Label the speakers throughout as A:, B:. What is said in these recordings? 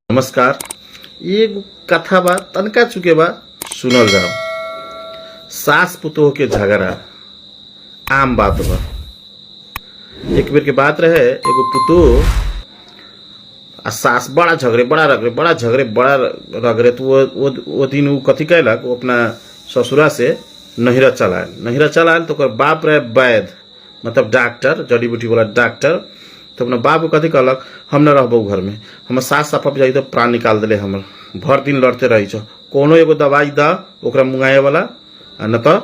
A: नमस्कार। एगो कथा बा, तनका चुके बा, सुनल जाओ। सास पुतोह के झगड़ा आम बात बा। एक बेर के बात रहे, एगो पुतोह आ सास बड़ा झगड़े, बड़ा रगड़े, बड़ा झगड़े, बड़ा रगड़े। तो वो दिन उ कथी कैलक, वो अपना ससुरा से नैहरा चल आयल। नैहरा चल आयल तो ओकर बाप रहे वैद्य, मतलब डॉक्टर, जड़ी बूटी वाला डॉक्टर। तो अपना बाप को कथी कहलक, हम न रहबो घर में, हमर सास साफा जाई तो प्राण निकाल दिले हमर, भर दिन लड़ते रही छो, कोनो एगो दवाई द ओकरा मुंगाए वाला, आ न तो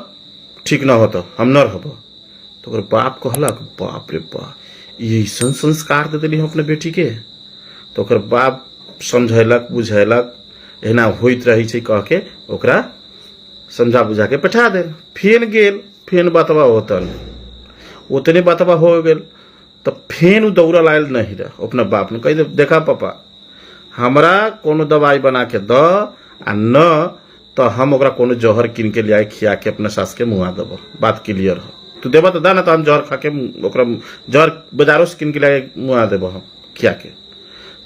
A: ठीक न होतो, हम न रहबो। तो ओकर बाप कहलक, बाप रे बाप, ई ऐसन संस्कार दे देली हम अपने बेटी के। तो ओकर बाप समझेलक बुझेलक, एना होइत रही छै कह के ओकरा समझा बुझा के बैठा देल। फेन गेल, फेन बतबा होतल, उतने बतबा हो गेल। तो फेन उ दौड़ल आयल नहीं रह अपना बाप ने कहि दे, देखा पापा, हमरा कोनो दवाई बना के द, आ न तो हम ओकरा कोनो जहर कीन के लिया खिया के अपना सास के मुआ देबो, बात क्लियर हो। तू देबा तो दा ना, तो हम जहर खा के ओकरा जहर बाजारों से कीन के लिया मुआ देबो हम खिया के।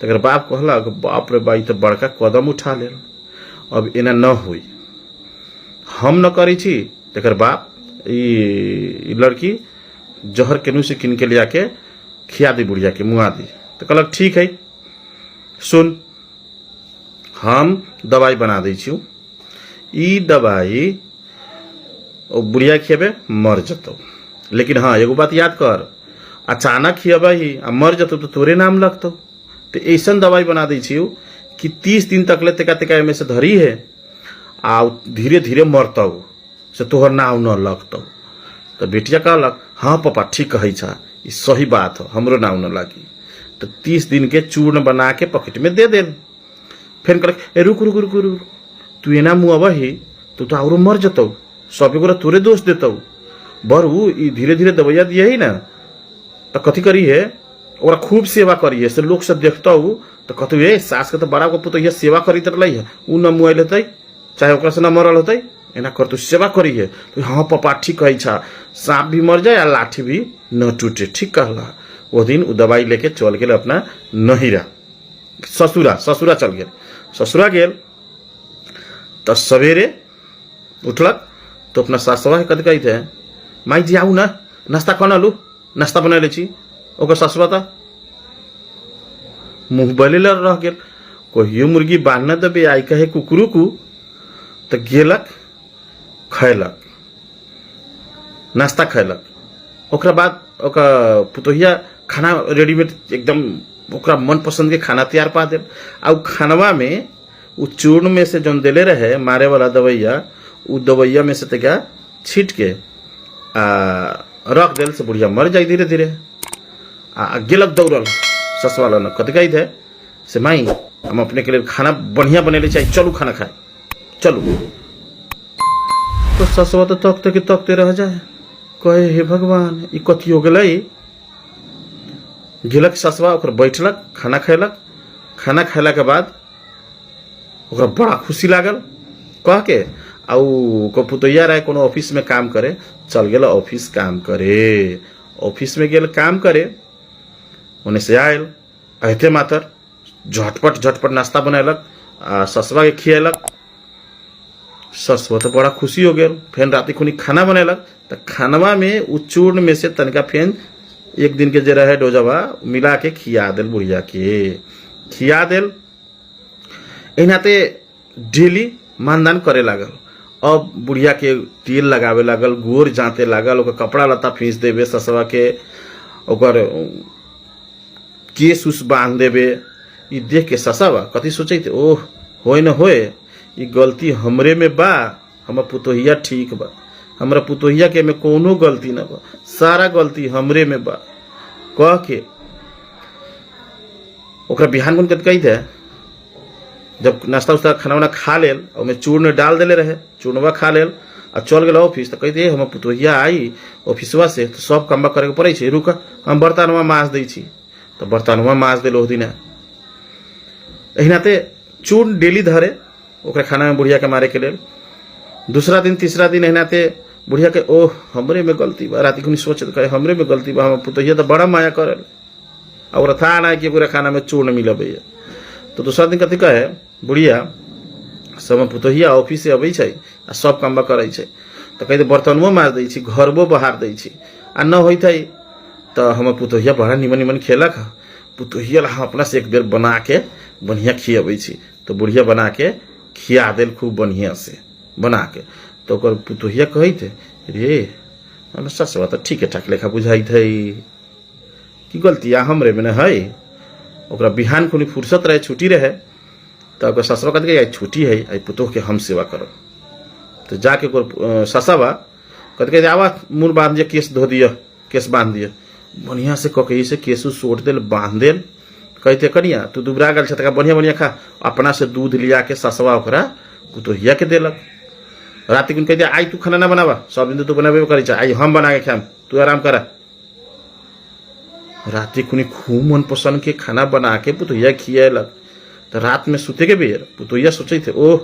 A: तकर बाप कहलक, बाप रे बा, ई तो बड़का कदम उठा लेल, अब एना न होई, हम न करै छी। तकर बाप ई लड़की जहर केनू से कीन के लिया के खिया दी बुढ़िया के, मुआ दी। तो कहलक ठीक है, सुन, हम दवाई बना दै छी, ई दवाई ओ बुढ़िया खिएबे मर जतौ, लेकिन हाँ एगो बात याद कर, अचानक खिएबै ही आ मर जतौ तो तोरे नाम लगतौ। तो ऐसन दवाई बना दै छी कि 30 दिन तक ले तेका तेका एमे से धरी है आ धीरे धीरे मरतौ, से तोहर नाम न लगतौ। तो बेटिया कहलक, हाँ पापा ठीक कहै छा, ई सही बात हो, हमरो नाम न लागी। तो 30 दिन के चूर्ण बना के पॉकेट में दे देल। फेर कहलक, ए रुक रुक रुक रुक, तू एना मुआबही तो तो औरो मर जतौ, सब गोरा तोरे दोष देतौ। बरू ई धीरे धीरे दवाइया दियही ना तो कथी करी है, ओकरा खूब सेवा करी है, से लोग सब देखतौ तो कहतौ, ए सास के तो बड़ा को पुतोहिया सेवा करी रहलै है, उ न मुआइल हेतै, चाहे ओकरा से न मरल होतै, एना करतौ सेवा करी है। तो हाँ पापा ठीक कहै छा, सांप भी मर जाए आ लाठी भी न टूटे, ठीक कहला। वो दिन उ दवाई लेके चल गेल अपना नहिरा, ससुरा, ससुरा चल गेल। ससुरा गेल तो सवेरे उठलक तो अपना सासवा के कथी कहैत है, माई जी आउ ना, नाश्ता खाना लू, नाश्ता बना ले छी। ओकर ससुआ तऽ मुँह बले रह गेल, कहियो मुर्गी बान्ह देबे आई कहे कुकरू कु। तऽ गेलक खैलक, नाश्ता खैलक। ओकरा बाद ओकर पुतोहिया खाना रेडीमेड एकदम ओकरा मन पसंद के खाना तैयार पा देल। आ उ खानवा में उ चूर्ण में से जौन देले रहे मारे वाला दवैया, उ दवैया में से तनिका छीट के आ रख देल, से बुढ़िया मर जाए धीरे धीरे। आ गेलक दौड़ल ससुआ लग, कथी कहैत है से, माई हम अपने के लिए खाना बढ़िया बनेले चाही, चलू खाना खाए चलू। तो ससुआ तो तकते के तकते रह जाए, कहे हे भगवान ई कथी हो गेलै। गेलक ससुआ ओकर बैठलक, खाना खैलक। खाना खैला के बाद ओकरा बड़ा खुशी लागल कह के, आ उ पुतोहिया रहे कोनो ऑफिस में काम करे, चल गेल ऑफिस काम करे। ऑफिस में गेल काम करे, ओने से आयल अहते मातर झटपट झटपट नाश्ता बनेलक आ ससुआ के खिएलक। ससुआ तो बड़ा खुशी हो गेल। फेन राति खुनी खाना बनेलक तो खानवा में उ चूर्ण में से तनिका फेन एक दिन के जे रहे डोजवा मिला के खिया देल बुढ़िया के, खिया देल। एनाते डेली मानदान करे लागल। अब बुढ़िया के तेल लगावे लागल, गोर जाते लागल, ओकर कपड़ा लत्ता फींच देवे ससुआ के, ओकर केस उस बांध देवे। ई देख के ससवा कथी सोचैत, ओह होए न होए ई गलती हमरे में बा, हमर पुतोहिया ठीक बा, हमरा पुतोहिया के में कोनो गलती न बा, सारा गलती हमरे में बा कह के ओकरा बिहान बन के कही थे। जब नाश्ता उस्ता खाना उना खा लेल, ओमे चूर्ण डाल देले रहे, चूर्णवा खा लेल आ चल गेल ऑफिस। तो कही हमर पुतोहिया आई ऑफिसवा से तो सब कामवा करे के पड़ै छै, रुक हम बर्तनवा माज दै छी। तो बर्तनवा माज देल ओह दिना। एहिनाते चूर्ण डेली धरे ओकरा खाना में बुढ़िया के मारे के लेल। दूसरा दिन तीसरा दिन एहिनाते बुढ़िया के ओह हमरे में गलती बा, राति खुनी सोचत कहे हमरे में गलती बा, हमर पुतोहिया तो बड़ा माया करल, और था ना कि पूरा खाना में चूर्ण मिलबैया। तऽ दोसरा दिन कथी कहै बुढ़िया सब पुतोहिया ऑफिस से अबै छै आ सब काम करै छै तऽ कहै बर्तनवो मार दै छी, घरबो बहार दै छी, आ न होइत है तऽ हमर पुतोहिया बड़ा निमन निमन खेलक, पुतोहिया ला हम अपना से एक बेर बना के बढ़िया खियबै छी। तऽ बुढ़िया बना के खिया देल खूब बढ़िया से बना के। तऽ ओकर पुतोहिया कहैत रे हमर ससुआ तऽ ठीके ठाक लेखा बुझाइत है, की गलतिया हमरे में है। ओकरा बिहान खुनी फुर्सत रहे, छुट्टी रहे, तऽ ओकर ससुआ कहलकै आइ छुट्टी है, आइ पुतोह के हम सेवा करब। तऽ जाके ओकर ससुआ कहलकै आबा मुँह बांध दिअ, केस धो दिअ, केस बांध दिअ बढ़िया से कऽ के, से केस उस सोट देल बांध देल। कहते कनिया तू दुबरा गेल छ, बढ़िया बढ़िया खा। अपना से दूध लिया के ससुआ ओकरा पुतोहिया के देलक। राति दिन कहते आइ तू खाना ना बनाबा, सब दिन तू बनाबे करै छ, आइ हम बना के खाम, तू आराम कर। राति खुनी खूब मन पसंद के खाना बना के पुतोहिया खियलक। तो रात में सुते के बेर पुतोहिया सोचे थे ओह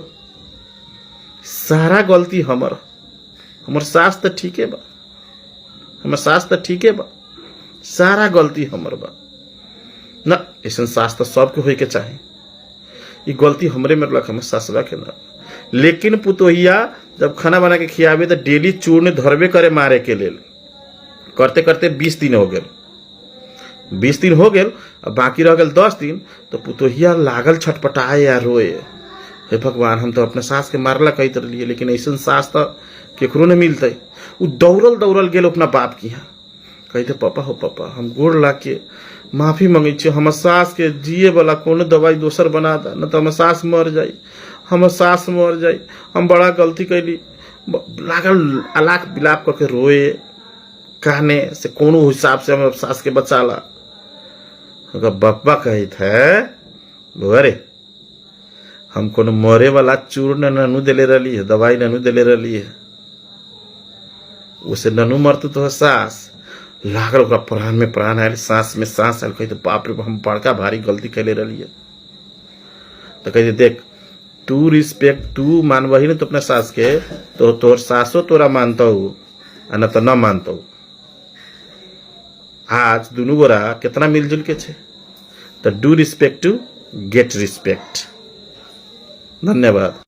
A: सारा गलती हमर, हमर सास तो ठीके बा, हमर सास तो ठीके बा, सारा गलती हमर बा न, ऐसा सास तो सबके होए के चाही, ई गलती हमरे में रख, हमर सासवा के ना। लेकिन पुतोहिया जब खाना बना के खियाबे तो डेली चूर्ण धरबे करे मारे के लेल। करते करते 20 दिन हो गेल, 20 दिन हो गेल, आ बाकी रह गेल 10 दिन। तो पुतोहिया लागल छटपटाए या रोए, हे भगवान हम तो अपने सास के मारला कहते रहिए, लेकिन ऐसा सास तो केकरो नहीं मिलते। उ दौड़ल दौड़ल गेल अपना बाप के यहाँ, कहते पापा हो पापा हम गोड़ लाग के माफी मंगे छी, हमर सास के जिए वाला कोनो दवाई दोसर बना दा, न तो हमर सास मर जाई, हमर सास मर जाई, हम बड़ा गलती कैली। लागल अलाक बिलाप करके रोए कहने से कोनो हिसाब से हम सास के बचाला। ओकर बप्पा कहत है अरे हम कोनो मरे वाला चूर्ण ननू देले रहली है, दवाई ननू देले रहली है, उसे ननू मरतू तो सास। लागल ओकरा प्राण में प्राण आयल, सांस में सांस आयल, कहते बाप रे हम बड़का भारी गलती कैले रहली है। तो कहते देख तू रिस्पेक्ट तू मानबही न तो अपना सास के, तो तोहर सासो तोरा मानतौ आ न तो न मानतौ। आज दुनू गोरा कितना मिलजुल के छे, तो do respect to get respect. धन्यवाद।